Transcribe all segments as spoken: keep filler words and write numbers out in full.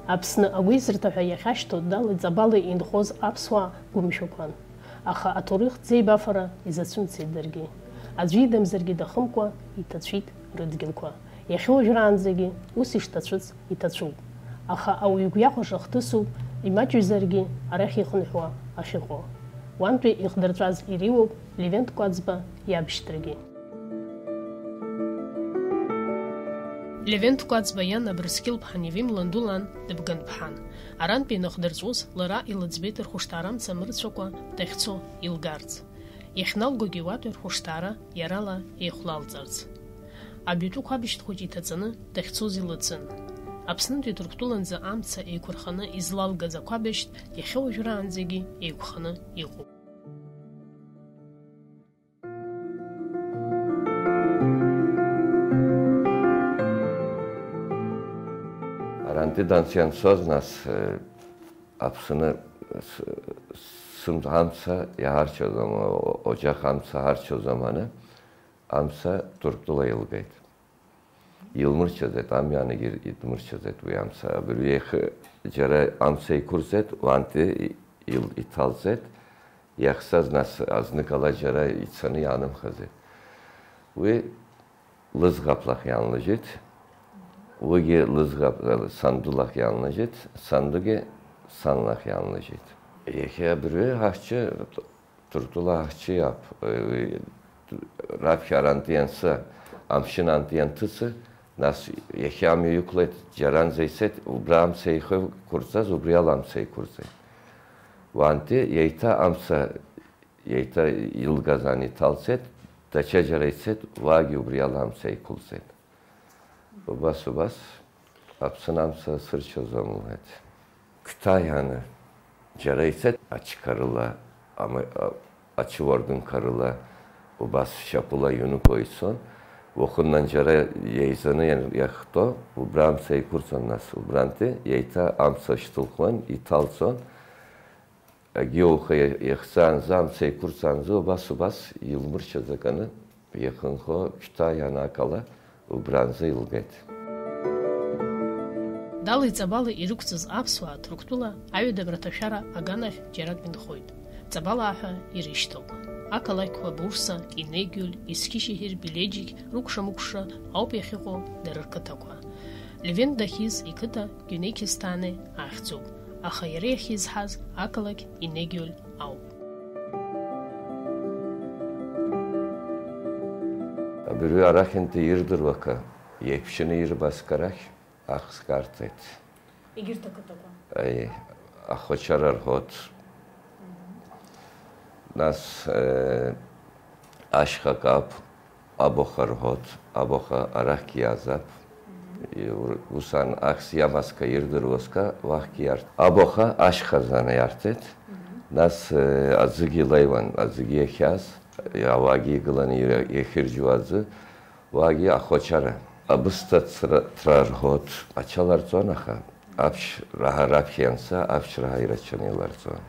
Аԥсны агәеисырҭа ҳәа иахьашьҭоу дали ҵабали инхоз аԥсуаа гәымшәақәан. Аха аҭоурых ӡеибафара изацәымцеит даргьы. Аӡәы идамзаргьы дахымкәа иҭацәит рыдгьылқәа. Иахьа уажәраанӡагьы ус ишҭацәыц иҭацәуп. Аха ауаҩы игәы иахәаша хҭысуп, имаҷҩзаргьы арахь ихынҳәуа ахьыҟоу. Уантәи ихдырҵәаз иреиуоуп Левент Кәаӡба иабшьҭрагьы. Левент Кәаӡба иан Абрыскьыл-ԥҳа Невим ландулан дыбган-ԥҳан. Арантәи инахдырҵәоз лара илыӡбеит рхәышҭаара амца мырцәакәа дахьцо илгарц. Иахьналгогьы уатәи рхәышҭаара иарала еихәлалҵарц. Абҩатәы қәабшьҭ хәыҷ иҭаҵаны дахьцоз илыцын. Аԥснынтәи Ҭырқәтәыланӡа амца еиқәырханы излалгаз ақәабшьҭ иахьа уажәраанӡагьы еиқәханы иҟоуп. Арантәи данс ианцоз, нас, э, Аԥсны с-, сымц-, амца иҳарчоз, ам-, о-, оџьах амца ҳарчоз аманы, амца Ҭырқәтәыла илгеит. Илмырчаӡеит, амҩан егьи идмырчаӡеит уи амца. Абыржәы иахьа џьара амца еиқәырҵеит, уантәи и-, ил-, иҭалҵеит, иахьцаз, нас, азныкала џьара ицаны иаанымхаӡеит. Уи лыӡӷаб лахь иаанлыжьит, уигьы лыӡӷаб, э, санду лахь иаанлыжьит, сандугьы сан лахь иаанлыжьит. Иахьа абыржәы ҳахьчы, Ҭырқәтәыла ҳахьчы иаап, э, уи, раԥхьа арантәи ианцы, амшын антәи ианҭыҵы, нас иахьа амҩа иқәлеит, џьаранӡа ицеит, убра амца еиқәырҵаз, убри ала амца еиқәырҵеит. Уантәи еиҭа амца еиҭа илгаз ан иҭалцеит, даҽаџьара ицеит, уаагьы убри ала амца еиқәылҵеит. Убас, убас, Аԥсны амца сырчаӡом, лҳәеит. Қыҭа иааны џьара ицеит, ачқарыла, ама-, а-, ачуардынқарыла, убас шьапыла иҩнықәла ицон. Уахынлан џьара еизаны иан-, иахьтәо, убра амца еиқәырҵон нас, убрантәи еиҭа амца шьҭылхуан, иҭалҵон. Агьи уаха иахьӡаанӡа, амца еиқәырҵаанӡа, убас, убас илмырчаӡаканы иахьынхо Қьҭа ианакала, убранӡа илгеит. Дали ҵабали ирықәҵыз аԥсуаа Ҭырқәтәыла аҩадатәра ҭашәара аганахь џьарак инхоит. Ҵабалаа ҳәа ирышьҭоуп. Ақалақьқәа Бурса, Инегиуль, Есқьишьеҳир, Белеџьиқь рыкәша-мыкәша ауп иахьыҟоу дара рқыҭақәа. Левент дахьиз иқыҭа Гиунеқьесҭане ахьӡуп, аха иара иахьизҳаз ақалақь Инегиуль ауп. Абыржәы арахьынтәи ирдыруа акы, еиԥшьны ирбаз акы арахь ахск арҭеит. Егьырҭ ақыҭақәа? Аи, Ахәачара рҳәоит. Нас, э, ашьха кап, Абоха рҳәоит, Абоха арахьгьы иаазап. Мгм. Иур-, усҟан ахьс иамазка ирдыруазка, уахьгьы иарҭ. Абоха ашьхазан иарҭеит. Мгм. Нас, э, аӡыгьы леиуан, аӡыгьы иахьаз, ауаагьы игыланы ира-, иахьыржьуа аӡы, уаагьы Ахәачара. Абысҭа ҭра-, ҭра рҳәоит, ачаларҵон аха. Аԥшь раҳа раԥхьа ианца, аԥшь раҳа ирацәаны иларҵон.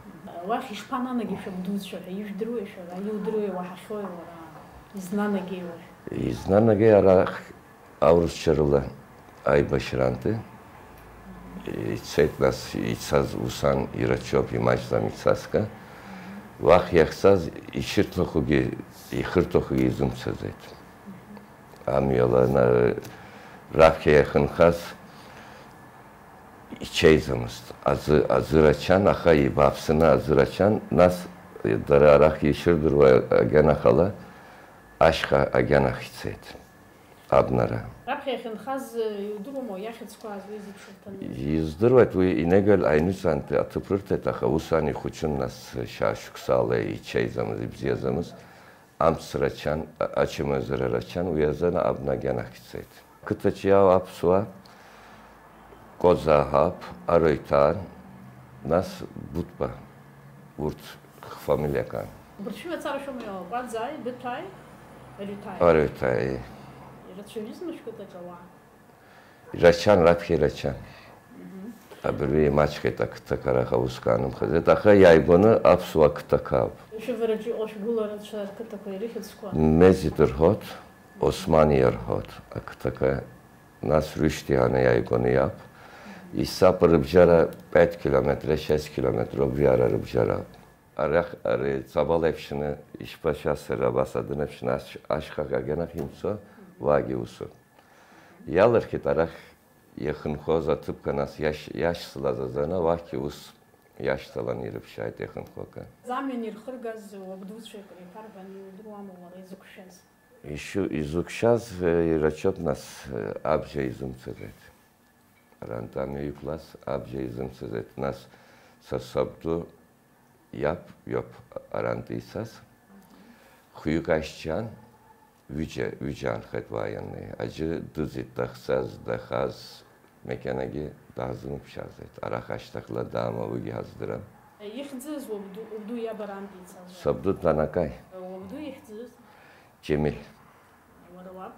Уахь ишԥананагеи шәабдуцәа ҳәа, ижәдыруеи шәара, иудыруеи, уаҳахьоуи уара, изнанагеи уахь? Изнанагеи арахь аурысцәа рыла аибашьраантәи ицеит, нас ицаз усҟан ирацәоуп, имаҷӡам ицазка. Уахь иахьцаз ишырҭахугьы, ихырҭахугьы изымцаӡеит. Амҩала на-, раԥхьа иахьынхаз ичеиӡамызт. Аӡы, аӡы рачан, аха ибааԥсны аӡы рачан, нас дара арахь ишырдыруа агьанахь ала, ашьха агьанахь ицеит, абнара. Раԥхьа иахьынхаз, э, иудыруама, иахьӡқәа аазуеи зеиԥшырҭаны? Издыруеит, уи Инегиуль аҩныҵантәи аҭыԥ рырҭеит, аха усҟан ихәыҷын, нас шьаашықәсала ичеиӡамыз, ибзиаӡамыз. Амц рачан, а-, ачымазара рачан, уи азы абна агьанахь ицеит. Қыҭаҿ иаау аԥсуаа, Коза Аҳап, Ароиҭаа, нас Быҭәба, урҭ фамилиак ан. Убырҭ шәымацара шәымҩала, Кәаӡааи, Быҭәааи, Ариоҭааи? Ариоҭааи. Ирацәаҩызма шәқыҭаҿ ауаа? Ирачан, раԥхьа ирачан. Мгм. Абыржәы имаҷхеит ақыҭақәа, араҟа уск аанымхаӡеит, аха иааигәаны аԥсуа қыҭақәа ауп. Шәывараҿы иҟоу шәгәыларацәа рқыҭақәа ирыхьӡқәа? Мезид рҳәоит, Османиа рҳәоит ақыҭақәа, нас рышьҭеи ана иааигәаны иаап. Исап рыбжьара пять километр, шесть километр убриара рыбжьара. Арахь, ари ҵабала иԥшны ишԥашәасыр, абас адын аԥшны ашь-, ашьха агьанахь имцо, уагьы усуп. Иалырхит арахь иахынхоз аҭыԥқәа, нас иашь-, иашьцылаз азана, уахьгьы ус иашьҭалан ирыԥшааит иахынхоакы. Замҩан ирхыргаз уабдуцәа иҭарҳәаны иудыруама уара изықәшәаз? Ишәу-, изықәшәаз, э, ирачоуп, нас, э, абжа изымцаӡеит. Арантә амҩа иқәлаз абжа изымцаӡеит. Нас са сабду иаб, иоуп арантә ицаз. Хҩык ашьҭан, ҩыџьа, ҩыџьа аанхеит уа ианнеи. Аӡәы дыӡит дахьцаз, дахаз, макьанагьы даазымԥшааӡеит. Арахь ашьҭахьла даама уигьы ҳаздырам. Ихьӡыз уабду, уабду иаб арантә ицаз? Сабду Данакаи. Уабду ихьӡыз? Џьемил. Уара уаб?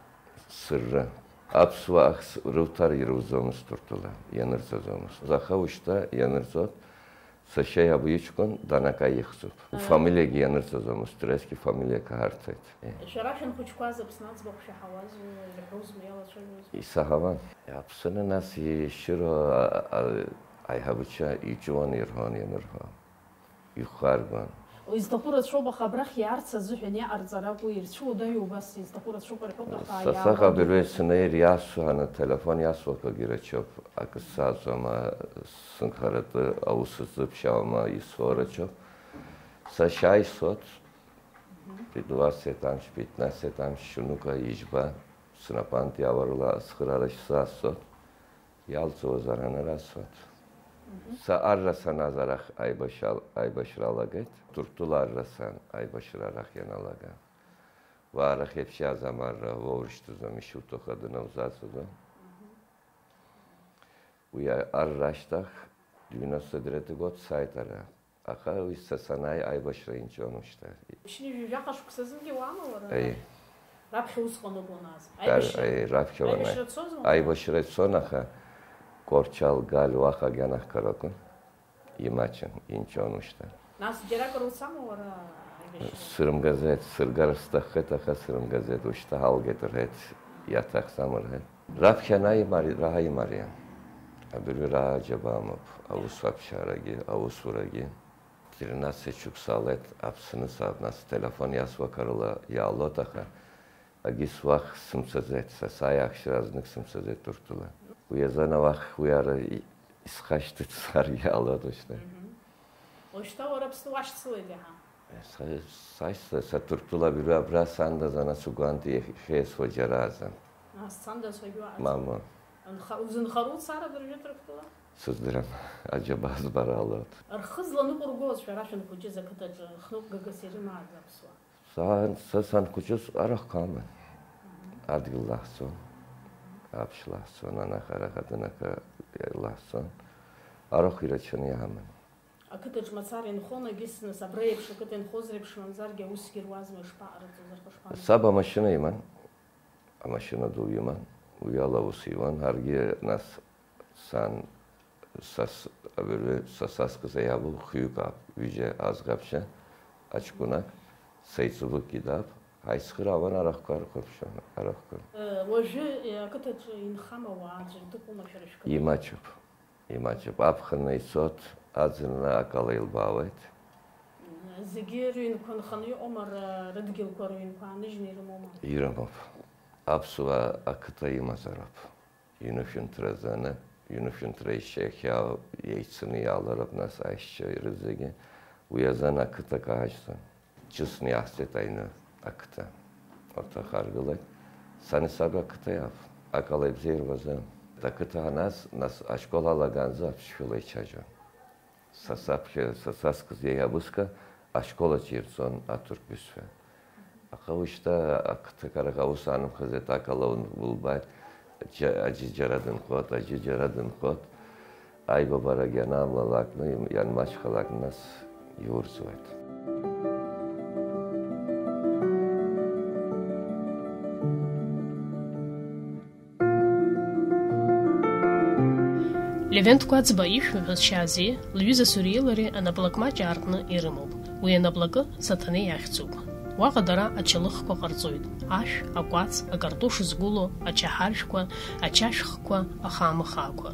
Сырра. Аԥсуаа ахс рылҭар ирылӡомызт урҭ ала, ианырҵаӡомызт. Аха ушьҭа ианырҵоит, сашьа иаб иҷкәын Данака ихьӡуп. Ага. Фамилиагьы ианырҵаӡомызт, Тресқи фамилиак ҳарҭеит. Шәара шәанхәыҷқәаз Аԥсны аӡбахә шәаҳауаз, ирҳәозма, иалацәажәозма? Исаҳауан. Аԥсны нас ишьыро, а, а, аиҳабыцәа иҿыуан ирҳәон ианырҳәо. Ихәаргон. Изҭаху рацәоуп, аха абрахь иаарц азыҳәан иҟарҵар акәу, ирцәыуадаҩу убас изҭаху рацәоуп рҳәоит, аха... Са саҟа иаабо абыржәы дыҟоуп. Сынеир иасҳәаны ателефон иасуақәагьы рацәоуп, акы сзаҵома, сынхаратәы аус сзыԥшьаауама, исҳәо рацәоуп. Сашьа исҳәоит, пятнадцать амш, пятнадцать амш, шьунука ижьба, снапантә иаауа рыла ацхыраара шсасҳәоит. Иалҵуазар анырасуеит. Мгм. Са арра саназ арахь аибашьал-, аибашьра алагеит, Ҭырқәтәыла арра сан аибашьра арахь ианалага. Уа арахь еиԥш иааз амарра уоурышьҭӡом, ишуҭаху адәы наузаҵаӡом. Мгм. Уи арра ашьҭахь, девяносто третий год, сааит ара. Аха уи са санааи аибашьра инҵәон ушьҭа. Ԥшьынҩажәи жәаха шықәсазынгьы уаама уара? Аиеи. Раԥхьа усҟан убон ас. Ар-, аибашьра, аиеи, раԥхьа уанааи. Аибашьра цозма? Аибашьра ицон, аха Корчал Галь уаҟа агьанаҳкараку имаҷын, инҵәон ушьҭа. Нас џьаракыр уцама уара аибашьра? Срымгаӡеит, сыргар сҭаххеит, аха срымгаӡеит, ушьҭа ҳалгеит рҳәеит, иаҭахӡам рҳәеит. Раԥхьа анаимари-, рааимариан. Абыржәы рааџьабаа амоуп, аусуабжьарагьы, аусурагьы. Тринадцать шықәса ҟалеит Аԥсны саап, нас ателефон иасуақәа рыла иаалоит, аха акгьы суах сымцаӡеит, са сааи ахьшьра знык сымцаӡеит Ҭырқәтәыла. Уи азы анауах, уи ара и-, исхашҭит саргьы иаалоит ушьҭа. Мгм. Уажәшьҭа уара Аԥсны уашьцылеит иаҳа? Са, са, са, са Ҭырқәтәыла абыржәы абра сандаз, ана сгәанти иахьеисуа џьаразын. Нас сандаз ҳәагьы уаҳәаӡом. Мамоу. Анха-, узынхароу уцар абыржәы Ҭырқәтәыла? Сыздырам, аџьабаа збар алоуп. Рхы зланыҟәыргоз шәара шәанхәыҷыз ақыҭаҿы хныҟәгагас ирымааӡа аԥсуаа? Са, са санхәыҷыз арахәқәа аман. Адгьыл лаҳцон, аԥшь лаҳцон, анахара хадынакы лаҳцон. Арахә ирацәаны иҳаман. Ақыҭаҿ мацара инхон, агьысныҳәа абра еиԥш ақыҭа инхоз реиԥш мамзаргьы аусгьы руазма, ишԥаҟарҵоз, рхы шԥамырхоз? Саб амашьына иман, амашьына ду иман, уи ала аус иуан, ҳаргьы нас сан, са с-, абыржәы са саскыз аиҳабы хҩык аап, ҩыџьа аӡӷабцәа, аҷкәынак, са иҵбыкгьы даап, ҳаицхыраауан арахәқәа рхырԥшуан, арахәқәа. Уажәы, э, ақыҭаҿы инхама ауаа аӡәыр дыҟоума шәара шәқыҭаҿы? Имаҷуп. Имаҷуп, аԥхынра ицоит, аӡынра акала илбаауеит. Зегьы рыҩнқәа нханы иҟоума, р-, рыдгьылқәа рыҩнқәа ааныжьны ирымоума? Ирымоуп. Аԥсуаа ақыҭа имазароуп. Ҩнышәынҭра азаны, ҩнышәынҭра ишьа иахьа еицны иаалароуп, нас аишьцәа ирызегьы. Уи азын ақыҭа каҳажьӡом. Ҿыцны иаҳҵеит аҩны ақыҭа. Урҭ ахаргылеит. Сани саби ақыҭа иаап. Акала ибзиа ирбаӡом. Ақыҭа ҳанааҵ, нас ашкол алагаанӡа аԥсшәала ицәажәон. Са саԥхьа, са саскыз иаҳәа абысҟак ашкол аҿы ирҵон аҭырқә бызшәа. Аха уажәшьҭа ақыҭак арахь аус аанымхаӡеит, акала улбааит, џьа-, аӡәы џьара дынхоит, аӡәы џьара дынхоит. Аибабарагьы анаамлалак, ну, ианмаҷхалак, нас иурӡуеит. Левент Кәаӡба ишәҳәо ҳәа зшьази, лҩыза Суриеи лареи анаплакы маҷ аартны ирымоуп. Уи анаплакы Саҭанеи ахьӡуп. Уаҟа дара ачалыхқәа ҟарҵоит, ашә, акәац, акартош згәылоу, ачаҳаршәқәа, ачашәхқәа, ахаамыхаақәа.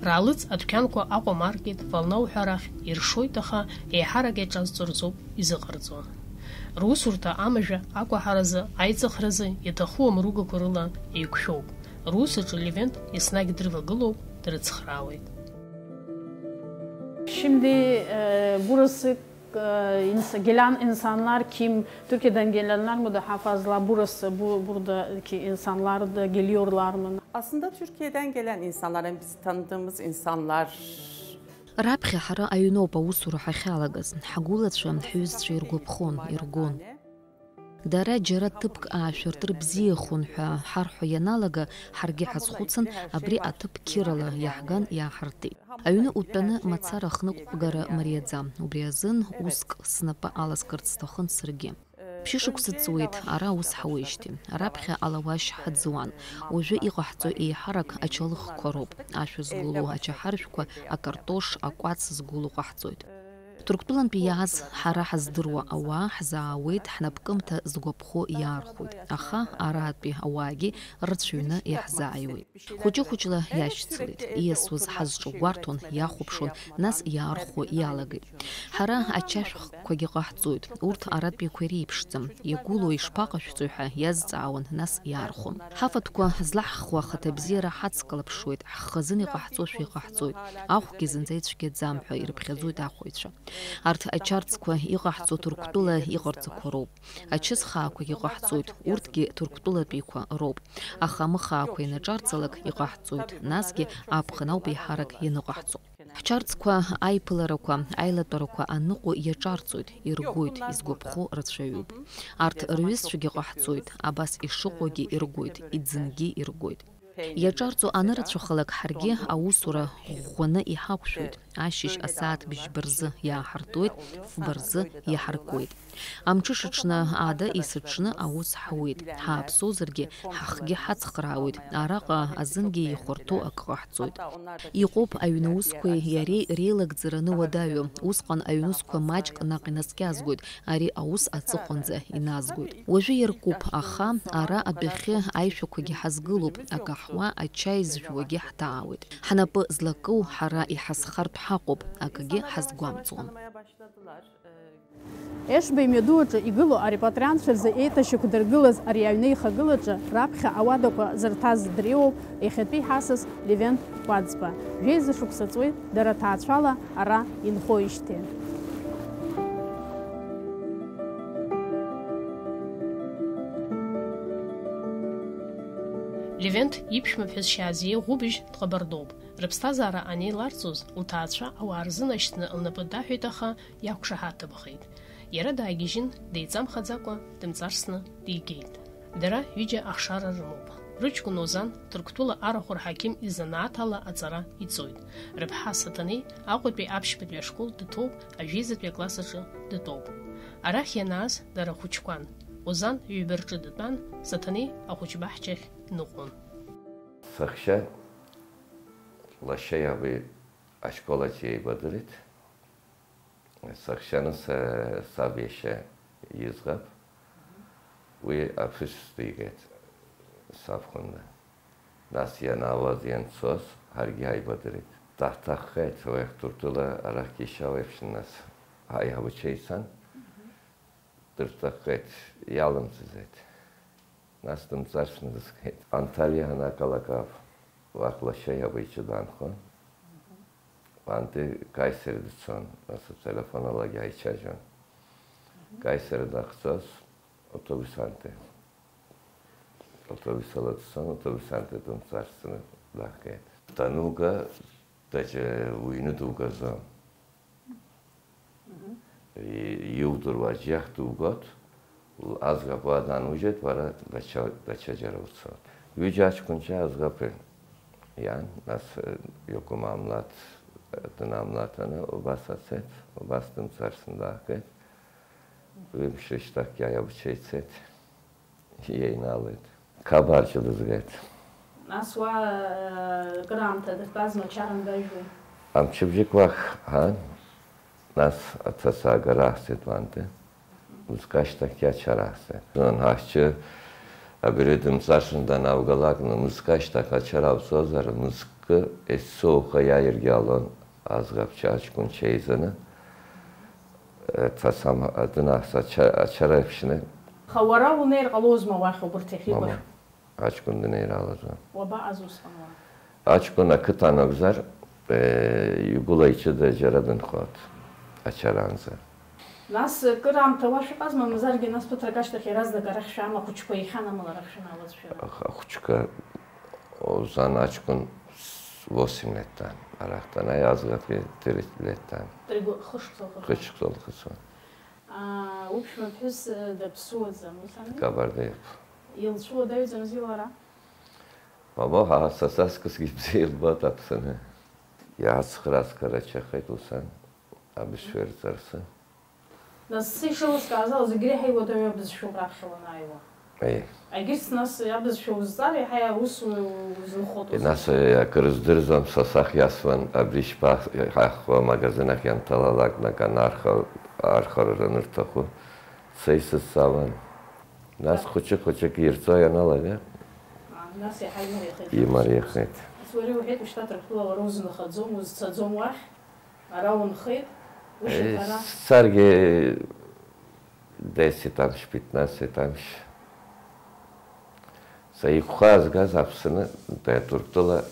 Раалыҵ адәқьанқәа Аҟәа Маркет, Волнау ҳәа рахь иршоит, аха еиҳарак иаҿазҵо рзоуп изыҟарҵо. Русурҭа амажәа акәаҳаразы, аиҵыхразы иаҭаху амругақәа рыла еиқәшәоуп. Рус аҿы Левент еснагь дрывагылоуп, дрыцхраауеит. Şimdi e, burası e, ins- gelen insanlar kim? Türkiye'den gelenler mi daha fazla burası, bu buradaki insanlar da geliyorlar mı? Aslında Türkiye'den gelen insanlar, yani bizi tanıdığımız insanlar. Раԥхьа ҳара аҩноуп аусура ҳахьалагаз, ҳгәылацәа, ҳҩызцәа иргәаԥхон, иргон. Дара џьара ҭыԥк аашәыртыр бзиахон ҳәа ҳарҳәо ианалага, ҳаргьы ҳазхәыцын, абри аҭыԥ қьырала иаҳган, иааҳартит. Аҩны утәаны мацара хнықәҟәгара мариаӡам, убри азын уск снапы аласкырц сҭахын саргьы. Ԥшьышықәса ҵуеит ара аус ҳауеижьҭеи. Раԥхьа алауашь ҳаӡуан. Уажәы иҟаҳҵо еиҳарак ачалыхқәа роуп, ашәа згәылоу ачаҳаршәқәа, акартош, акәац згәылоу ҟаҳҵоит. Ҭырқәтәылантәи иааз ҳара ҳаздыруа ауаа ҳзаауеит, ҳнапкымҭа згәаԥхо иаархәоит, аха аратәи ауаагьы рацәаҩны иаҳзааиуеит. Хәыҷы-хәыҷла иашьцылеит, ииасуаз ҳазҿагәарҭон, иахәаԥшуан, нас иаархәо иалагеит. Ҳара ачашәхқәагьы ҟаҳҵоит, урҭ аратәиқәа иреиԥшӡам, иагәылоу ишԥаҟашәҵои ҳәа иазҵаауан, нас иаархәон. Ҳафатәқәа злаҳхуа ахаҭабзиара ҳацклаԥшуеит, ҳхазын иҟаҳҵошәа иҟаҳҵоит, ахәгьы зынӡа ицәгьаӡам ҳәа ирыԥхьаӡоит ахәаҩцәа. Арҭ ачарцқәа иҟаҳҵо Ҭырқәтәыла иҟарҵақәа роуп. Ачысхаақәагьы ҟаҳҵоит, урҭгьы Ҭырқәтәылатәиқәа роуп. Аха амыхаақәа ианаҿарҵалак иҟаҳҵоит, насгьы аԥхын ауп еиҳарак ианыҟаҳҵо. Ҳчарцқәа аиԥыларақәа, аилатәарақәа аныҟоу иаҿарҵоит, иргоит, изгәаԥхо рацәаҩуп. Арҭ рҩызцәагьы ҟаҳҵоит, абас ишыҟоугьы иргоит, иӡынгьы иргоит. Иаҿарҵо анырацәахалак, ҳаргьы аусура ӷәӷәаны иҳақәшәоит, ашьыжь асааҭ бжьба рзы иааҳартуеит, фба рзы иаҳаркуеит. Амҽышаҽны ада есыҽны аус ҳауеит, ҳааԥсозаргьы, ҳахгьы ҳацхраауеит, араҟа азынгьы ихәарҭоу акы ҟаҳҵоит. Иҟоуп аҩны усқәеи иареи реилагӡараны уадаҩу, усҟан аҩнусқәа маҷк наҟ инаскьазгоит, ари аус аҵыхәанӡа иназгоит. Уажәы иаркуп, аха ара адәахьы аишәақәагьы ҳазгылоуп, акаҳуа, ачаи зжәуагьы ҳҭаауеит. Ҳнапы злакыу ҳара иҳазхартә ҳаҟоуп, акгьы ҳазгәамҵуам. Ешба имҩаду аҿы игылоу арепатриантцәа рзы еиҭашьақәдыргылаз ари аҩны ихагылаҿы раԥхьа ауадақәа зырҭаз дреиуоуп иахьатәи ҳасас Левент Кәаӡба. Жәеиза шықәса ҵуеит дара ҭаацәала ара инхоижьҭеи. Левент иԥшәма ԥҳәыс Шьаазиа Ӷәыбыжь дҟабардоуп. Рыԥсҭазаара анеиларҵоз, лҭаацәа ауаа рзынашьҭны лнапы даҳәеит, аха иақәшаҳаҭымхеит. Иара даагьежьын, деиҵамхаӡакәа дымҵарсны дигеит. Дара ҩыџьа ахшара рымоуп. Рыҷкәын Озан Ҭырқәтәыла арахә рҳақьым изанааҭ ала аҵара иҵоит. Рыԥҳа Саҭанеи Аҟәатәи аԥшьбатәи ашкол дҭоуп, ажәеизатәи акласс аҿы дтәоуп. Арахь ианааз дара хәыҷқәан. Озан ҩба рҿы дтәан, Саҭанеи ахәыҷбаҳчахь дныҟәон. Саҳәшьа лашьа иаби ашкол аҿы еибадырит. Саҳәшьаны са-, саб иашьа иӡӷаб, уи аԥышә сдигеит сабхәында. Нас ианаауаз, ианцоз, ҳаргьы ҳаибадырит. Даҳҭаххеит, уи Ҭырқәтәыла арахь ишьау еиԥш, нас ҳаиҳабацәа ицан, дырҭаххеит, иалымҵызеит. Нас дымҵарсны дызгеит. Анталиа ҳанагалак ауп, уахь лашьа иаби иҿы даанхон. Уантәи Каисери дцон, нас ателефон алагьы ҳаицәажәон. Каисери дахьцоз, автобус антәи. Автобус ала дцон, автобус антәи дымҵарсны дахгеит. Дануга, даҿа уҩны дугаӡом. И-, иудыруа аӡә иахь дугоит, аӡӷаб уа данужьеит, уара даҽа, даҽаџьара уцоит. Ҩыџьа аҷкәынцәа аӡӷаб иан, нас, э, иакәым амлаҭ, э, днамлаҭаны, убас ацеит, убас дымцарсны даахгеит. Ҩымш рышьҭахь иабацәа ицеит. Иеинаалеит. Қабарча дызгеит. Нас уа, э, кыраамҭа дыхтәазма, ачара мгажәуеи? Амчыбжьык уахь ҳаан, нас аҭацаагара аҳҭеит уантәи. Мызкы ашьҭахьгьы ачара аҳҭеит. Ҳахьчы абри дымҵарсны данааугалак, мызкы ашьҭахь ачара ауҵозар, мызк-, Кы есцоуха иааиргьы алон, аӡӷаб ча-, аҷкәын чеизаны, э, ҭасам адын аҳ-, ача-, ачара еиԥшны. Аха уара унеир ҟалозма уахь убырҭ иахьигәаша? Мама, аҷкәын днеир алаӡам. Уабаҟаз усҟан уара? Аҷкәын ақыҭа анакәзар, э, игәыла иҷыда џьара дынхоит, ачараанӡа. Нас, э, кыр аамҭа уа шәыҟазма, мамзаргьы нас ԥыҭрак ашьҭахь иаразнак арахь шәаама, ахәыҷқәа иахьан амала арахь шәанаауаз шәара? Аха ахәыҷқәа Озан аҷкәын восемь лет даан, арахь данааи аӡӷабгьы девять лет даан. Хышықәса лхыҵуан. Хышықәса лхыҵуан. Аа, уԥшәма ԥҳәыс, э, даԥсуаӡам, ус ами? Кабардиоуп. Илцәуадаҩӡамзи лара? Мамоу, ҳа, са саҵкысгьы бзиа илбоит Аԥсны. Иаацхраа сқарачахеит ус ан, абызшәа ирҵарцы. Нас сара ишеилыскааз ала, зегь реиҳа иуадаҩу абызшәоуп раԥхьа уанааиуа. Еи. Егьырҭ нас абызшәа узҵар, еиҳа аус у-, узынхоит. Нас, э, акыр здырӡом, са сахь иасуан, абри шьба ҳахо амагазин ахь ианҭалалак, наганы арха-, архара ранырҭаху, са исызҵаауан. Нас хәыҷык-хәыҷык ирҵо ианалага. А, нас иаҳа имариахеит. Имариахеит. Нас уара иуҳәеит, ушьҭа Ҭырқәтәыла уара узынхаӡом, узцаӡом уахь. Ара унхеит, ушьаҭара? Сцаргьы десять амш, пятнадцать амш. Са игәхаазгаз Аԥсны, Ҭырқәтәыла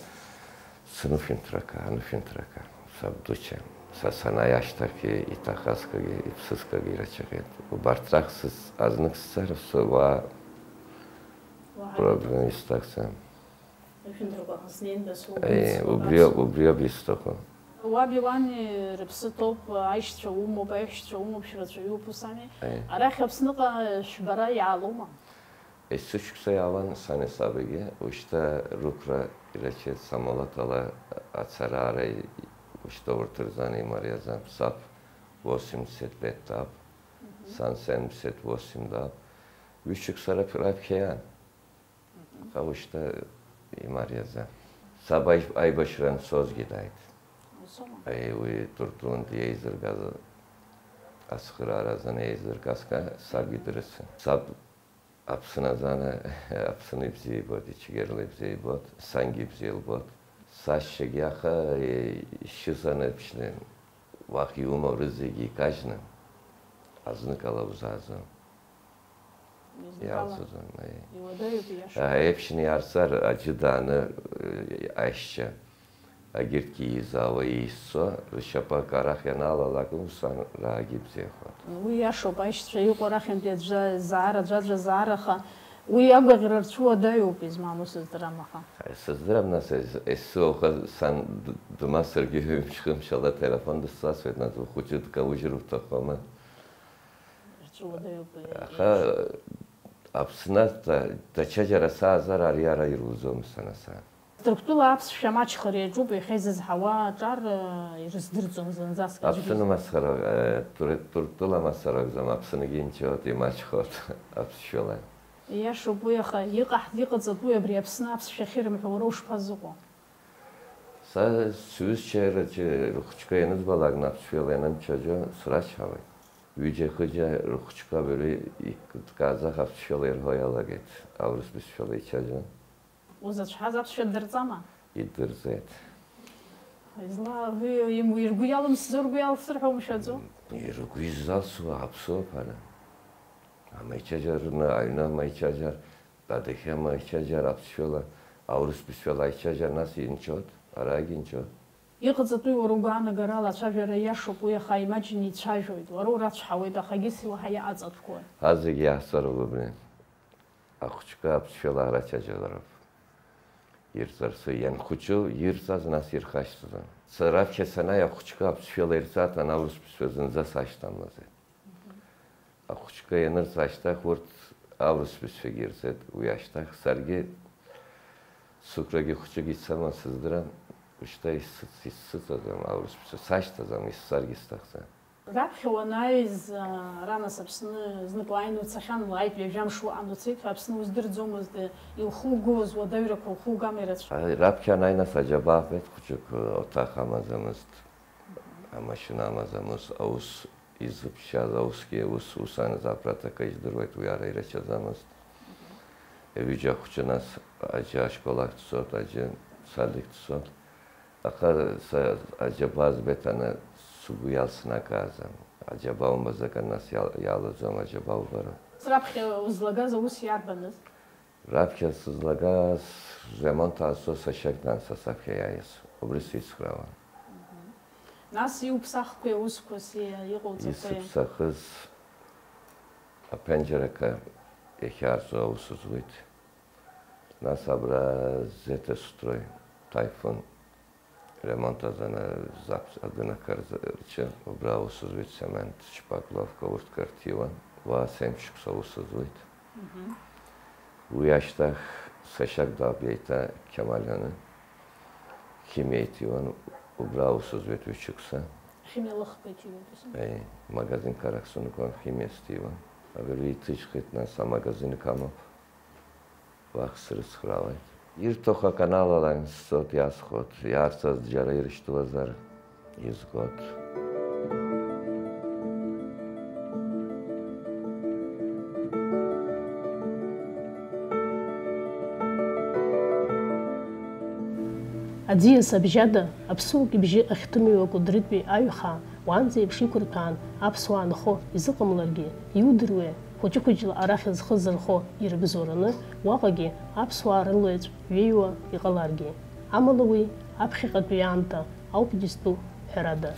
сынышәынҭрака, анышәынҭрака, сабдуча. Са санааи ашьҭахь иҭахазгагьы, иԥсызгагьы ирацәахеит. Убарҭ рахь сыз-, азнык сцар, суа проблема исҭахӡам. Ишәынҭрақәа снеин дасу. Э, убри, убри ауп исҭаху. Уаби уани рыԥсы ҭоуп, аишьцәа умоуп, аиҳәшьцәа умоуп, шәрацәаҩуп, ус ами? Э. Арахь Аԥсныҟа шәбара иаалома? Есышықәса иаауан сани сабигьы, ушьҭа рықәра ирачеит, самолаҭ ала ацара-аара, ушьҭа урҭ рзан имариаӡам, саб восемьдесят лет даб, мгм, сан семьдесят восемь даб, ҩышықәса раԥ-, раԥхьа иаан. Аха ушьҭа имариаӡам. Саб аиб-, аибашьра анцозгьы дааит. Усома? Аи, уи Туртунтә иеизыргаз, ацхыраара азын еизыргаз ка-, сабгьы дрыцын. Саб Аԥсны азана, Аԥсны ибзиа ибоит, ичгьырла ибзиа ибоит, сангьы ибзиа лбоит. Сашьцәагьы аха, е-, ишьызан еиԥшны, уахь иумоу рызегьы икажьны, азныкала узааӡом. Иалҵызан, аи. Иуадаҩуп, ииашоуп. Аиԥшны иаарцар, аӡәы дааны, э, аишьцәа, агьырҭгьы еизаауа, еизцо, ршьапы акы арахь ианалалак, ус ан-, раагьы ибзиахоит. Уи иашоуп, аишьцәа иҟоу арахьынтәи аӡәы заара, аӡәаӡәа заара, аха уи агәаӷьра рцәуадаҩуп, измам ус здырам, аха. Аи, сыздырам, нас, ес-, есыуаха сан д-, дмасыргьы ҩымш-хымш ала телефон дысзасуеит, нас, ухәыҷы дкаужьыр уҭахуама? Рҵәуадаҩуп, аха, иашоуп. Аԥсны да-, даҽаџьара саазар, ари ара ируӡом, санаса. Ҭырқәтәыла аԥсшәа амаҷхара иаҿуп, иахьа изызҳауа аҿар, э, ирыздырӡом зынӡаск аӡәгьы. Аԥсны мацара, э, Тур-, Ҭырқәтәыла мацара акәӡам, Аԥсныгьы нчоит, имаҷхоит аԥсшәала. Ииашоуп уи, аха иҟаҳ-, иҟаҵатәуи абри Аԥсны аԥсшәа ахьырымҳәо уара ушԥазыҟоу? Са сҩызцәа рыҷ-, рыхәыҷқәа ианызбалак, аԥсшәала ианымчаӡо, срачҳауеит. Ҩыџьа-хыџьа рыхәыҷқәа абри ик-, дкаӡах аԥсшәала ирҳәо иалагеит, аурыс бызшәала ичаӡо. Узацәҳаз аԥсшәа ддырҵама? Идырҵеит. Изла-, уи, им-, ргәы иалымсӡо, ргәы иалсыр ҳәа умшәаӡо? М, ргәы изалсуа аԥсуоуп ара. Амаичаџьар рны, аҩны амаичаџьар, адәахьы амаичаџьар аԥсшәала, аурыс бызшәала аичаџьар, нас инчоит, арагь инчоит. Иҟаҵатәи уара угәаанагарала ацәажәара иашоуп уи, аха имаҷны ицәажәоит, уара урацәҳауеит, аха егьыс уаҳа иаҟаҵатәқәои? Ҳа зегь иаҳҵароуп абри. Ахәыҷқәа аԥсшәала ҳрацәажәалароуп. Ирҵарцы ианхәыҷу ирҵаз, нас ирхашҭӡом. Сара раԥхьа санааи ахәыҷқәа аԥсшәала ирҵаат, ан аурыс бызшәа зынӡа сашьҭамлаӡеит. Ахәыҷқәа ианырҵ ашьҭахь урҭ аурыс бызшәагьы ирҵеит, уи ашьҭахь саргьы сықәрагьы хәыҷык ицама сыздырам, ушьҭа исыц-, исыцаӡам аурыс бызшәа, сашьҭаӡам, исцаргьы сҭахӡам. Раԥхьа уанааиз, а, ара нас Аԥсны знык уааины уцахьан, уааит, ҩажәа мш уаҟан уцеит ҳәа, Аԥсны уздырӡомызт, илхугоз, уадаҩрақәа лхугама ирацәа? Ааи, раԥхьа анааи нас аџьабаа аҳәеит, хәыҷык, э, оҭах амаӡамызт, амашьына амаӡамызт, аус изыԥшьаз, аусгьы ус, ус анызаап, раҭакы ижәдыруеит, уи ара ирацәаӡамызт. Ҩыџьа ахәҷы нас аџьы ашкол ахь дцот, аџьы садик дцот. Аха са аџьабаа збеит аны сгәы иалсны акы азам. Аџьабаа умбазар нас иал-, иалаӡом аџьабаа убара. Раԥхьа узлагаз аус иарбаныз? Раԥхьа сызлагаз ремонт аазцо сашьак дан са саԥхьа иааиз. Убри сицхраауан. Нас иуԥсахқәеи аусқәа си-, иҟауҵақәеи? Исыԥсахыз аԥенџьырақәа иахьаарҵо аус зуеит. Нас абра Зетестрой, Тайфун ремонт азы ана-, запс-, адәынақәа рзы-, рчы, убра аус зуеит, цемент, шпакловка, урҭқәа рҭиуан. Уа семь шықәса аус зуеит. Мгм. Уи ашьҭахь сашьак дааб еиҭа Қьамалианы, химиа иҭиуан, убра аус зуеит ҩышықәса. Химиа лыхқәа иҭиуеит, ус? Еи, магазинқәа рахь сынкуан, химиа сҭиуан. Абри иҭыжьхеит, нас амагазинқәа амоуп. Уахь срыцхраауеит. Ирҭаху аканал ала сцоит, иасхәоит, иаарцаз џьара ирышьҭуазар, изгоит. Аӡиас абжьада аԥсуак ибжьы ахьҭымҩуа Кәыдрытәи аҩхаа уаанӡа еиԥш иқәырҭәаан аԥсуаа нхо изыҟамларгьы, иудыруеи, хәыҷы-хәыҷла арахь зхы зырхо ирыбзоураны уаҟагьы аԥсуаа рылаҩаҵә ҩеиуа иҟаларгьы. Амала уи аԥхьаҟатәи аамҭа ауп дызтәу, ҳәарада.